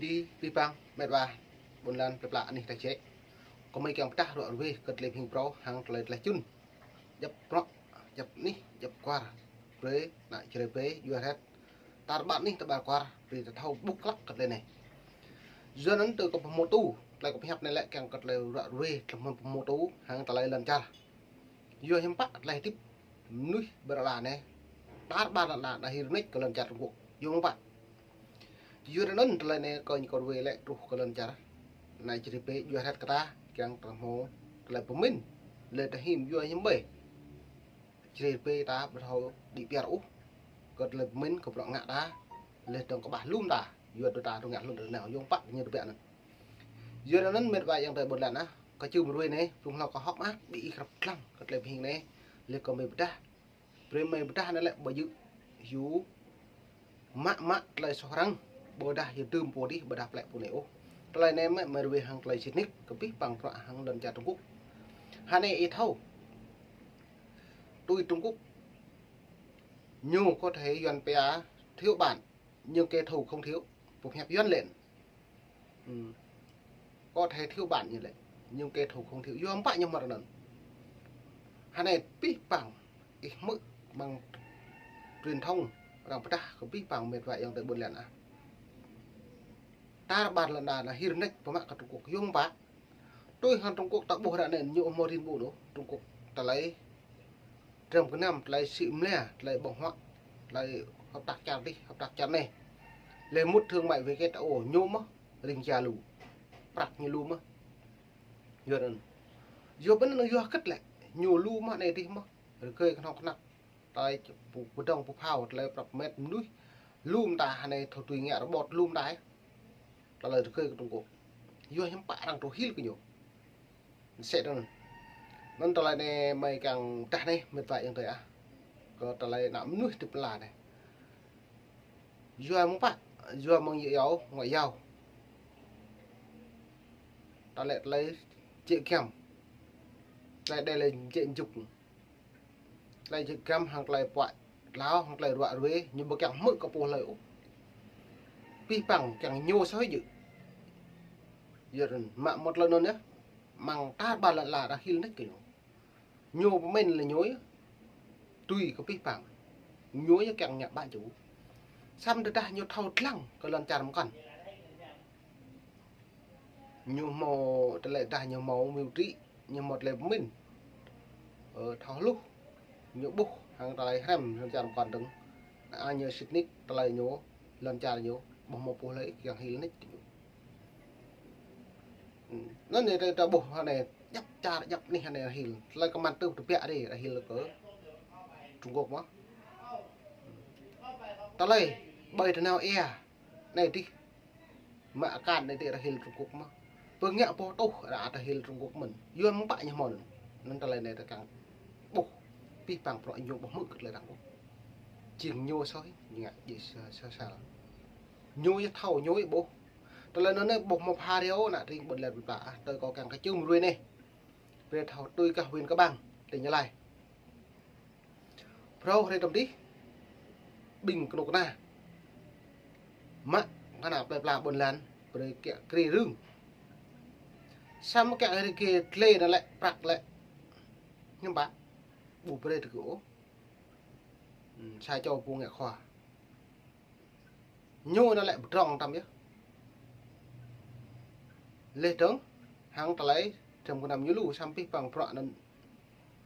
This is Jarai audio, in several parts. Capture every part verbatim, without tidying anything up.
Di pih pang met wa ƀôn lan plơi pla anih ta čĕ. Kơ mơi kiăng pơdah ruă ruê kơ tơlơi pơhing phrâo hăng tơlơi tơleh čun. Djăp prŏ, djăp anih, djăp kwar. Brơi, ană Jrai brơi, yua hret. Tar ƀar anih, tar ƀar kwar, brơi ta thâo ƀuh klăk kơ tơlơi anai. Yua anŭn tơ kơ pơhmutu, tơlơi kơ pơhiăp anai lĕ kiăng kơ tơlơi ruă ruê, tơlơi pơhmutu, hăng tơlơi lŏn čar. Yua hiư̆m pă tơlơi hơdip mơnuih ƀơi lŏn anai. Tar ƀar lŏn anai, đa hil rơnêč kơ lŏn čar Trung Quốc. Yua hiư̆m pă. Yua anŭn tơlơi anai kơ ñu kơ ruê lĕ truh kơ lŏn čar. Ană Jrai brơi yua hret kơ ta, kiăng tơhmô tơlơi pơmĭn. Lĕ ta hĭm yua hiư̆m ƀơi. Jrai brơi ta ƀu thâo đĭ pơyơr ôh. Kơ tơlơi pơmĭn, kơ bruă ngă ta. Lĕ dơ̆ng kơƀah lŏm ta. Yua dŏ ta dŏ ngă hlŭn ta nao, yua hiư̆m pă ñu tơbiă anŭn. Yua anŭn met wa ayŏng adơi ƀôn lan ah. Kơ čư̆ mơruê anai, rŭng hlâo kơ hŏk mơak, ƀing ih krăp lăng, kơ tơlơi pơhing anai, lĕ kơ mơi pơdah. Brơi mơi pơdah anai lĕ ƀu djơ̆, yua mă mă tơlơi soh arăng, ƀôdah yua dưm pô adih, ƀôdah plĕ pô anai ôh. Tơlơi anai mơ̆ mơruê hăng tơlơi sĭt nik, kơ pih pang prăk hăng lŏn čar Trung Quốc. Hơnai ih thâo. Tui Trung Quốc. Ñu có thể yuan pia thiếu bạn. Nhưng kẻ thù không thiếu. Pơhiăp yuan lĕ. Ừm. Có thể thiếu bạn ñu lĕ. Nhưng kẻ thù không thiếu. Yua hiư̆m pă ñu mơ̆ anŭn. Hơnai pih pang. Ih hmư̆ mơ̆ng truyền thông arăng pơdah kơ pih pang met wa ayŏng adơi ƀôn lan ah. Tar ƀar lŏn anai hil rơnêč pơmă kơ Trung Quốc yua hiư̆m pă. Tui hăng Trung Quốc ta ƀuh ră anai ñu hmâo rin ƀu đôč. Trung Quốc tơlơi dram gơnam, tơlơi sĭ mlĕ, tơlơi ƀơ̆ng huă, tơlơi hợp tác čar adih, hợp tác čar anai. Lĕ mŭt thương mại W T O ñu mơ̆, ring čar lu. Prăk ñu lu mơ̆. Yua anŭn. Yua ƀơi anŭn yua hơget lĕ. Ñu lu mơ̆ anai adih mơ̆. Rơgơi kơnŏk kơnăk. Tơlơi pơdŏng pơphao, tơlơi prăp met mơnuih. Lŏm ta hơnai thâo tui ngă rơbot lŏm ta. Tơlơi rơgơi kơ Trung Quốc. Yua hiư̆m pă arăng truh hil kơ ñu. Sĕ anŭn. Anŭn tơlơi anai mơi kiăng pơdah anai, met wa ayŏng adơi ah. Kơ tơlơi ană mơnuih tơpla anai. Yua mơ̆ng pă, yua mơ̆ng yơ̆ yâo, ngŏ yâo. Tơlơi, tơlơi jĕ giăm. Tơlơi đe lĕ jĕ jŭk. Tơlơi jĕ giăm hăng tơlơi puă tlao, hăng tơlơi ruă ruê, ñu ƀu kiăng hmư̆ kơ pô hlơi ôh. Pih pang kiăng ñu soh jĕ. Yua anŭn mă mŭt lŏn anŭn yơh. Mơ̆ng tar ƀar lŏn anai đa hil rơnêč kơ ñu. Ñu pơmĭn lĕ ñu yơh. Tui kơ pih pang. Ñu yơh kiăng ngă ƀă ču. Samơ̆ tơdah ñu thâo lăng kơ lŏn čar mơkăn. Ñu hmâo tơlơi dah ñu hmâo mơyŭ trĭ, ñu hmâo tơlơi pơmĭn. Ơ, thâo hluh, ñu ƀuh, hăng tơlơi hrăm, lŏn čar mơkăn dơ̆ng. Anai ñu sĭt nik, tơlơi ñu, lŏn čar ñu, ƀu hmâo pô hlơi, kiăng hil rơnêč kơ ñu. Anŭn anai ta, ta ƀuh hơnai, djăp čar, djăp anih hơnai hil. Tơlơi kơmăn tơ̆ tơbiă rai, hil kơ Trung Quốc mơ̆. Tơlơi, ƀơi tơnao ia, anai adih. Mă akan anai adih ră hil Trung Quốc mơ̆. Pơngă pô tuh ră ta hil Trung Quốc mơ̆n. Yua mơ̆ng pă ñu hmâo anŭn. Anŭn tơlơi anai ta kiăng ƀuh. Pih pang prăk ñu ƀu hmư̆ kơ tơlơi arăng ƀuh. Jing ñu soh, ñu ngă jĕ sa, sa, sa. Ñu yơh thâo, ñu yơh ƀuh. Tơlơi anŭn anai ƀuh mơ̆ pha reo ană tring ƀôn lan plơi pla. Ah, tơlơi kâo kiăng kơ čư̆ mơruê anai. Brơi thâo tui kơ huyện Cao Bằng, tỉnh Gia Lai. Phrâo hrơi tơm dih, ƀing kơnuk kơna. Mă kơ ană plơi pla ƀôn lan, brơi kiăng kri rưng. Samơ̆ kiăng rơgơi tlê anŭn lĕ, prăk lĕ. Hiư̆m pă, ƀu brơi tơgŭ ôh. Ừm, sa čô pô ngă khua. Ñu anŭn lĕ pơdrŏng tăm yơh. Leh dơ̆ng, hăng tơlơi, dram gơnam ñu lu samơ̆ pih pang prăk anŭn.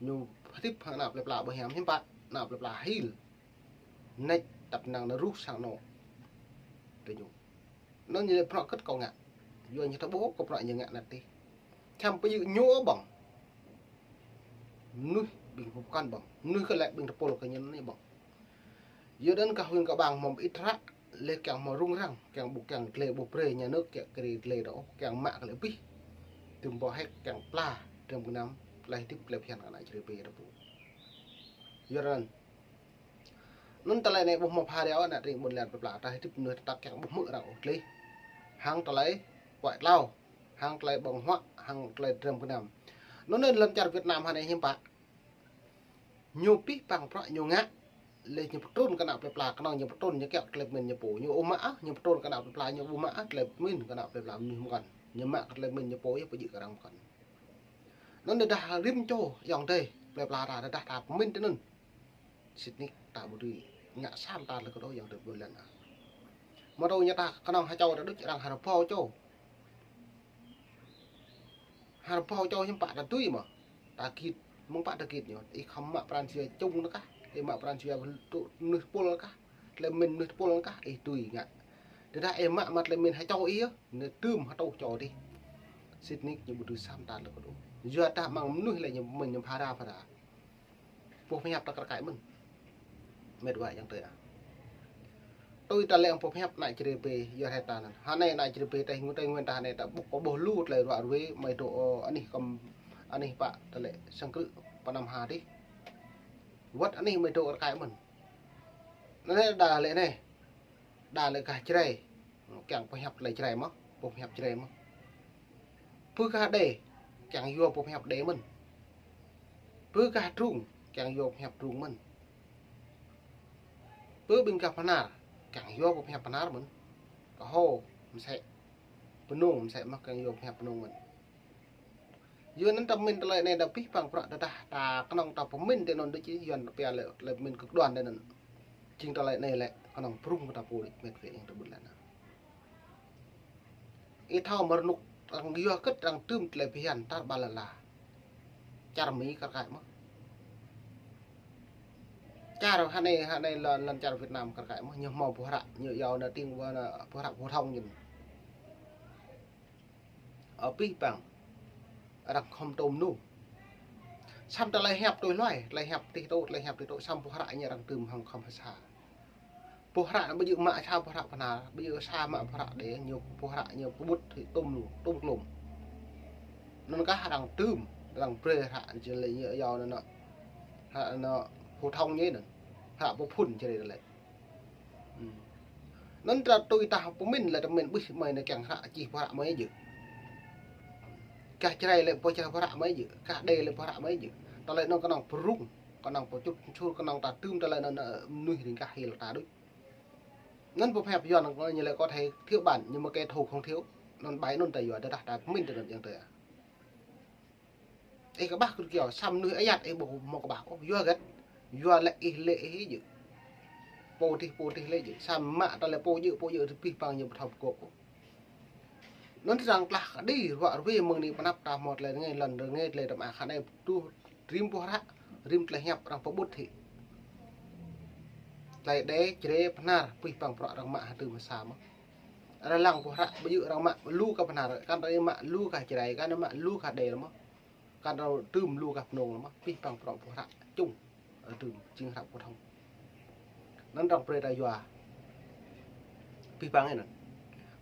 Ñu hơdip hăng ană plơi pla ƀu hiam hiư̆m pă, ană plơi pla hil. Rơnêč tăp năng anŭn ruh sang anŏ. Tơ ñu. Anŭn ñu lĕ prăk hơget kâo ngă. Yua ñu ta ƀuh kơ prăk ñu ngă anŭn tih. Čăm pơyơ̆ ñu ƀơ̆ng. Mơnuih ƀing pơkŏn ƀơ̆ng. Mơnuih kơ lĕ ƀing tơpul kơ ñu anai ƀơ̆ng. Yua anŭn kơ huyện Cao Bằng hmâo ƀu ih trăk, leh kiăng hmâo rŭng răng, kiăng ƀu kiăng tlê ƀu brơi nhà nước kiăng kri tlê dŏ, kiăng mă kơ lĕ pih. Tơm ƀu hĕk kiăng pla, dram gơnam, tơlơi hơdip tơlơi phiăn kơ ană Jrai brơi ta ƀuh. Yua anŭn. Anŭn tơlơi anai ƀuh mơ̆ pha reo ană tring ƀôn lan plơi pla ta hơdip mơnuih ta kiăng ƀu hmư̆ arăng ôh tlê. Hăng tơlơi puă tlao, hăng tơlơi ƀơ̆ng huă, hăng tơlơi dram gơnam. Anŭn anai lŏn čar Việt Nam hơnai hiư̆m pă. Ñu pih pang prăk ñu ngă. lĕ ñu pơtrŭn kơ ană plơi pla, kơnơ̆ng ñu pơtrŭn ñu kiăng tơlơi pơmĭn ñu pô. Ñu ƀu mă, ñu pơtrŭn kơ ană plơi pla, ñu ƀu mă tơlơi pơmĭn kơ ană plơi pla mơnuih mơkŏn. Ñu mă kơ tơlơi pơmĭn ñu pô yơh pơjing kơ arăng mơkŏn. Anŭn tơdah rĭm čô ayŏng adơi plơi pla ta, tơdah ta pơmĭn tui anŭn, sĭt nik ta ƀu dưi ngă sa mơta tơlơi kơđŏh ayŏng adơi ƀuôn lan ah. Mơ̆ tui ñu ta kơnơ̆ng hơčâo ta đôč arăng hơrơbâo čô. Hơrơbâo čô hiư̆m pă ta dưi mơ̆. Ta git, mơ̆ng pă ta git ñu. Ih khŏm mă pran jua čung anŭn kah. Ih mă pran jua tŭ mơnuih tơpul anŭn kah. Tơlơi pơmĭn mơnuih tơpul anŭn kah. Ih dưi ngă. Tơdah ih mă mă tơlơi pơmĭn hơčâo ih yơh. Ñu tơm hơtŏ čô dih. Sĭt nik ñu ƀu dưi sa mơta tơlơi kơđŏh. Yua dah mơ̆ng mơnuih lĕ ñu pơmĭn ñu phara phara. Boh pơhiăp ta kar kaĭ mơ̆n. Mĕt wa ayŏng adơi ah. Tui ta lĕ boh pơhiăp ană Jrai pê yua hĕ ta anŭn. Hơnai ană Jrai pê Tây Nguyên, Tây Nguyên ta hơnai ta ƀuh kơ ƀuh lu tơlơi ruă ruê mơi dŏ, ơ, anih kơ̆m, anih pă ta lĕ sang krư̆ pơnăm ha dih. Wơ̆t anih mơi dŏ kar kaĭ mơ̆n. Anai đa lĕ anai. Đa lĕ gah Jrai. Kiăng pơhiăp tơlơi Jrai mơ̆, boh pơhiăp Jrai mơ̆. Pơ gah Đê, kiăng yua boh pơhiăp Đê mơ̆n. Pơ gah Drung, kiăng yua boh pơhiăp Drung mơ̆n. Pơ ƀing gah Bahnar, kiăng yua boh pơhiăp Bahnar mơ̆n. Kơho, mơsĕ. Pơnông, mơsĕ mơ̆ kiăng yua boh pơhiăp Pơnông mơ̆n. Yua anŭn ta pơmĭn tơlơi anai ta pih păng prăk tơdah ta kơnơ̆ng ta pơmĭn tui anŭn đôč yua ta pia lĕ tơlơi pơmĭn kơk đoan tui anŭn. Jing tơlơi anai lĕ kơnơ̆ng prŭng kơ ta pô đôč mĕt wa ayŏng adơi ƀuôn lan ah. Ih thâo mơ̆ rơnŭk arăng yua kơ̆t arăng tơm tơlơi phiăn tar ƀa lala. Čar Mi kar kaĭ mơ̆. Čar hơnai, hơnai lŏn, lŏn čar Việt Nam kar kaĭ mơ̆. Ñu hmâo boh hră, ñu iâu anŭn tĭng ƀu anŭn boh hră phổ thông ñu. Ơ pih păng. Arăng khŏm tơm nu. Samơ̆ tơlơi hiăp tui hluai, tơlơi hiăp tih tŭ, tơlơi hiăp tih tŭ, samơ̆ boh hră ñu arăng tơm hăng khŏm hơsa. Boh hră anŭn ƀu djơ̆ mă sa boh hră Bahnar, ƀu djơ̆ sa mă boh hră Đê, ñu boh hră ñu pơƀut hĭ tơm lu, tơm klôm. Anŭn kah arăng tơm, arăng brơi hră jơlơi ñu iâu anŭn, hră anŭn phổ thông ñu anŭn, hră pơphŭn jơlơi lĕ. Anŭn ta tui ta pơmĭn lĕ ta pơmĭn ƀuh mơi anai kiăng hră čih boh hră mơi djơ̆. Gah Jrai lĕ boh hră mơi djơ̆, gah Đê lĕ boh hră mơi djơ̆. Tơlơi anŭn kơnơ̆ng prŭng, kơnơ̆ng pơčut pơčur, kơnơ̆ng ta tơm tơlơi anŭn, anŭn mơnuih ring gah hil ta đôč. Anŭn boh pơhiăp Yuan ñu lĕ có thể thiếu bản nhưng mà kẻ thù không thiếu. Anŭn bai anŭn ta yua tơdah ta pơmĭn tui anŭn ayŏng adơi ah. Ih kơƀah kơt kiao, samơ̆ mơnuih ayăt ih ƀu hmâo kơƀah ôh, yua hơget, yua lĕ ih lĕ ih djơ̆. Pô tih, pô tih lĕ djơ̆, samơ̆ mă tơlơi pô djơ̆, pô djơ̆ tơpih păng ñu ƀu thâo pơgôp ôh. Anŭn tơdang tơlah kơđi ruă ruê mơ̆ng anai pơanăp ta hmâo tơlơi rơngai, lŏn rơngai tơlơi tơma khan ai tuh rĭm boh hră, rĭm tơlơi hiăp arăng pơƀut hĭ. Tơlơi Đê, Jrai, Bahnar, pih păng prăk arăng mă hơtưm hơsa mơ̆. Arăng lăng boh hră ƀu djơ̆ arăng mă lu kơ Bahnar, kăn arăng mă lu kơ Jrai, kăn arăng mă lu kơ Đê lĕ mơ̆. Kăn arăng tơm lu kơ Pơnông lĕ mơ̆, pih păng prăk boh hră čung, ơ, tơm jing hră phổ thông. Anŭn arăng brơi ta yua. Pih păng anŭn.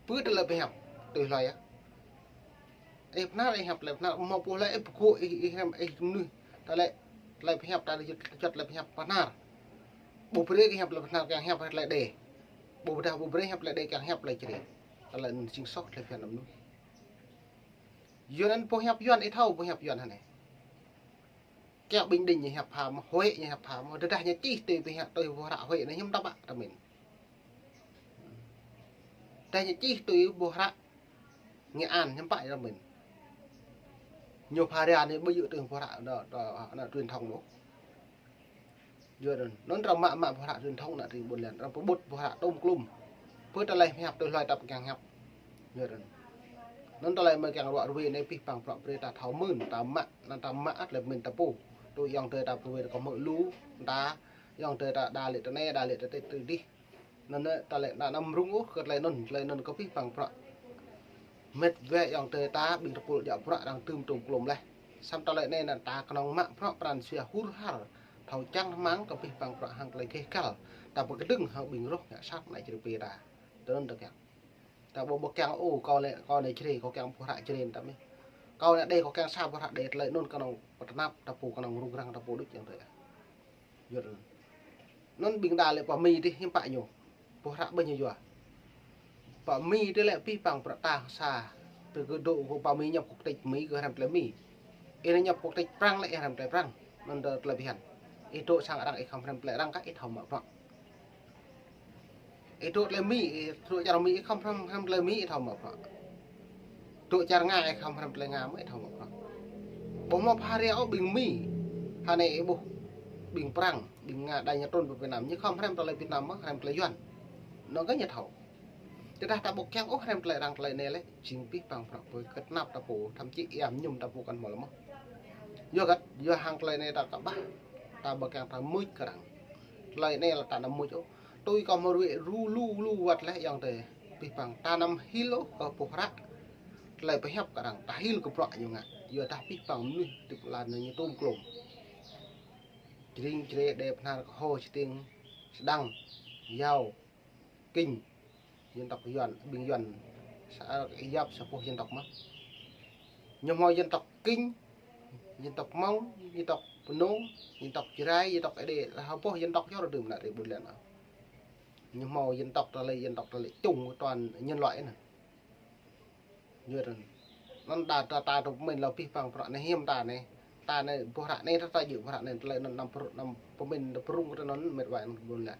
Pơ tơlơi pơhiăp tui hluai ah. Ih Bahnar ih hiăp tơlơi Bahnar, hmâo boh lĕ ih pơgôp ih, ih hrăm ih mơnuih. Tơlơi, tơlơi pơhiăp ta juăt, juăt tơlơi pơhiăp Bahnar. Ƀu brơi ih hiăp tơlơi Bahnar kiăng hiăp tơlơi Đê. Ƀu dah ƀu brơi hiăp tơlơi Đê kiăng hiăp tơlơi Jrai. Tơlơi anŭn jing soh tơlơi phiăn mơnuih. Yua anŭn boh hiăp Yuan ih thâo boh hiăp Yuan hơnai. Kiăng Bình Định ñu hiăp pham, Huế ñu hiăp pham, tơdah ñu čih tui boh hră, tui boh hră Huế anŭn hiư̆m ta mă ta pơmĭn. Tơdah ñu čih tui boh hră Nghệ An hiư̆m pă ta pơmĭn. Ñu phara anai ƀu djơ̆ tui boh hră anŭn, anŭn, anŭn truyền thông ôh. Yua anŭn, anŭn arăng mă, mă boh hră truyền thông anŭn tring ƀôn lan, arăng pơƀut boh hră tơm klôm. Pơ tơlơi hiăp tui hluai ta pơkiăng hiăp. Yua anŭn. Anŭn tơlơi mơi kiăng ruă ruê anai pih păng prăk brơi ta thâo mơ̆n, ta mă, anŭn ta mă ăt lĕ pơmĭn ta pô. Tui ayŏng adơi ta pơruê ta kơ hmư̆ lu, ta, ayŏng adơi ta đa lĕ tơ anai, đa lĕ tơ tĕ tơ dih. Anŭn, anŭn, tơlơi anŭn, anŭn mơrŭng ôh, kơ tơlơi anŭn, tơlơi anŭn kơ pih păng prăk. Mĕt wa ayŏng adơi ta, ƀing tơpul djă prăk arăng tơm tơm klôm laih. Samơ̆ tơlơi anai anŭn ta kơnơ̆ng mă prăk pran jua hur har. Thâo čang rơmang kơ pih păng prăk hăng tơlơi gêh gal. Ta pơkơdơ̆ng hăng ƀing roh ngă sat ană Jrai pê ta. Tui anŭn ta kiăng. Ta ƀu, ƀu kiăng ôh, kâo lĕ, kâo anai Jrai, kâo kiăng boh hră Jrai ta mơ̆n. Kâo anai Đê, kâo kiăng sa boh hră Đê, tơlơi anŭn kơnơ̆ng pơtơnap ta pô, kơnơ̆ng rŭng răng ta pô đôč ayŏng adơi. Yua anŭn. Anŭn ƀing đa lĕ pơ Mi dih hiư̆m pă ñu. Boh hră ƀu ñu yua. Pơ Mi dih lĕ pih păng prăk ta sa. Tơ kơ dŏ kơ pơ Mi nhập quốc tịch Mi kơ hrăm tơlơi Mi. Ih anai nhập quốc tịch Prăng lĕ ih hrăm tơlơi Prăng. Anŭn tơ tơlơi phiăn. Ih dŏ sang arăng ih khŏm hrăm tơlơi arăng kah ih thâo mă bruă. Ih dŏ tơlơi Mi, ih dŏ čar Mi ih khŏm hrăm, hrăm tơlơi Mi ih thâo mă bruă. Dŏ čar Nga ih khŏm hrăm tơlơi Nga mơ̆ ih thâo mă bruă. Ƀu hmâo phara ôh ƀing Mi. Hơnai ih ƀuh ƀing Prang, ƀing Nga đa ñu trŭn pơ Việt Nam, ñu khŏm hrăm tơlơi Việt Nam mơ̆, hrăm tơlơi Yuan. Anŭn kah ñu thâo. Tơdah ta ƀu kiăng ôh hrăm tơlơi arăng tơlơi anai lĕ, jing abih bang bruă pơkơ̆t tơnap ta pô, thậm chí ia mơñum ta pô kăn hmâo lĕ mơ̆n. Yua hơget, yua hăng tơlơi anai ta kơƀah, ta ƀu kiăng ta mưč kơ arăng. Tơlơi anai lĕ ta anăm mưč ôh. Tui kâo hmâo ruai lu lu lu wơ̆t lĕ ayŏng adơi. Abih bang ta anăm hil ôh kơ boh hră. Tơlơi pơhiăp kơ arăng, ta hil kơ bruă ñu ngă. Yua dah abih bang mơnuih hơdip lăn anai ñu tôm klôm. Jring, Jrai, Đê, Bahnar, Kơho, Stiêng, Sêđăng, Iao, Kinh, dân tộc Yuan, ƀing Yuan, sa-, yap sa boh dân tộc mơ̆n. Ñu hmâo dân tộc Kinh, dân tộc Mông, dân tộc Pơnông, dân tộc Jrai, dân tộc Êđê, sa boh dân tộc yơh rơdưm anai rơbun lĕ anŭn. Ñu hmâo dân tộc tơlơi, dân tộc tơlơi chung toàn nhân loại anŭn. Yua anŭn. Anŭn đa ta, ta tŭ pơmĭn lŏ abih bang bruă anai hiam ta anai. Ta anai boh hră anai ta, ta djơ̆ boh hră anai tơlơi anŭn anăm pơr-, anăm pơmĭn ta pơrŭng kơ anŭn mĕt wa anŭn ƀun lĕ.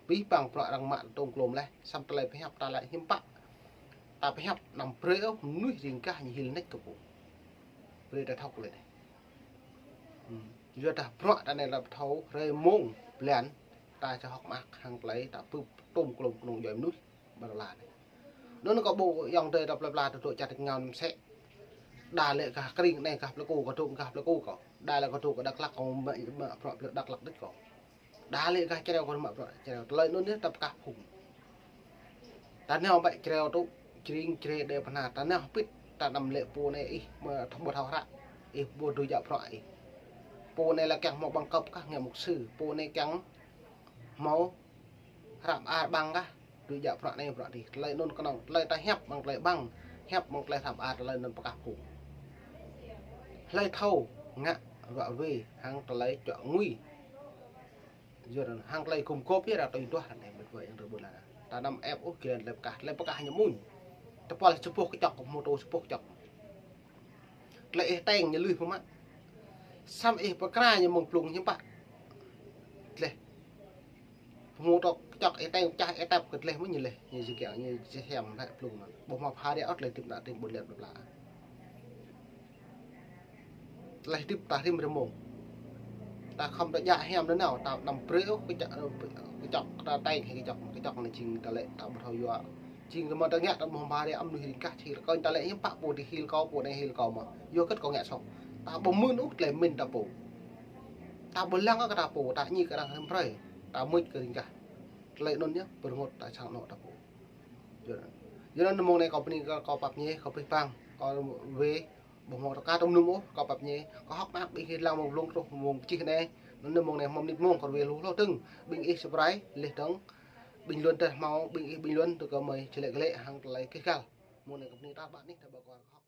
Abih bang bruă arăng mă tôm klôm lĕ, samơ̆ tơlơi pơhiăp ta lĕ hiư̆m pă. Ta pơhiăp anăm brơi ôh mơnuih riêng gah ñu hil nač kơ pô. Brơi ta thâo lĕ anai. Hm. Yua dah bruă ta anai lĕ thâo hrơi mông blan ta čơhŏk mơak hăng tơlơi ta bưp tôm klôm kơnung djuai mơnuih. Ƀơi lŏn anai. Anŭn kâo ƀuh ayŏng adơi ta plơi pla ta dŏ čar tač rơngiao anăm sĕ. Đa lĕ gah Krĭng anai gah Plei Ku kâo dŏ gah Plei Ku kâo. Đa lĕ kâo dŏ kơ Dak Lak kâo mă, mă bruă Dak Lak đôč kâo. Đa lĕ gah Jrai kâo mă bruă Jrai. Tơlơi anŭn yơh ta pơkah phung. Ta nao ƀơi Jrai tŭ, Jring, Jrai, Đê, Bahnar, ta nao pĭt, ta anăm lĕ pô anai ih mă thâo ƀu thâo hră. Ih ƀu dưi djă bruă ih. Pô anai lĕ kiăng hmâo bằng cấp kah ngă mục sư. Pô anai kiăng hmâo hră mơar ƀăng kah, dưi djă bruă anai bruă adih. Tơlơi anŭn kơnơ̆ng, tơlơi ta hiăp amăng tơlơi ƀăng, hiăp amăng tơlơi hră mơar tơlơi anŭn pơkah phung. Hlơi thâo ngă ruă ruê hăng tơlơi čuă ngui. Yua anŭn hăng tơlơi gum gôp yơh ră tui duah anai mĕt wa ayŏng adơi ƀôn lan. Ta anăm ĕp ôh gơ̆n tơlơi pơkah, tơlơi pơkah ñu mơ̆n. Tơpul sa boh kơčŏk, mô tô sa boh kơčŏk. Tơlơi ih teng ñu lui pơmă. Samơ̆ ih pơkra ñu mơ̆ng blung hiư̆m pă. Tơlơi. Pơmô tô kơčŏk ih teng pơčah ih tep kơ tơlơi mơ̆n ñu lĕ. Ñu jing kiăng ñu jing hiam lĕ blung mơ̆n. Ƀu hmâo phara ôh tơlơi hơdip ană tring ƀôn lan plơi pla. Tơlơi hơdip ta rĭm rơmông. Ta khŏm ta djă hiam nanao, ta anăm brơi ôh kơčŏk, kơčŏk ta teng hĭ kơčŏk, kơčŏk anai jing ta lĕ ta ƀu thâo yua. Jing rơmông ta ngă ta ƀu hmâo phara ôh mơnuih riêng gah či hil kơ ta lĕ hiư̆m pă pô adih hil kâo, pô anai hil kâo mơ̆n. Yua hơget kâo ngă soh. Ta ƀu mưn ôh tơlơi pơmĭn ta pô. Ta ƀu lăng ôh kơ ta pô, ta ñi kơ arăng rĭm hrơi. Ta mưč kơ riêng gah. Tơlơi anŭn yơh, pơrơngot ta sang anŏ ta pô. Yua anŭn. Yua anŭn mông anai kâo bơni kơ, kâo pap ñe, kâo abih bang, kâo wơ̆t, ƀu hmâo tơka tơm num ôh, kâo pap ñe, kâo hŏk mơak ƀing ih lăng mơ̆ng blung truh mông pơčih anai. Anŭn mông anai hmâo mơnit mông, kâo wơ̆t hluh hluh dơ̆ng, ƀing ih subscribe, laih dơ̆ng, ƀing Yuan tơdah hmâo, ƀing ih ƀing Yuan tui kâo mơi čơlĕ kơlĕ hăng tơlơi kih găl. Mông anai kâo bơni tar ƀar anih ta ƀơi kâo hŏk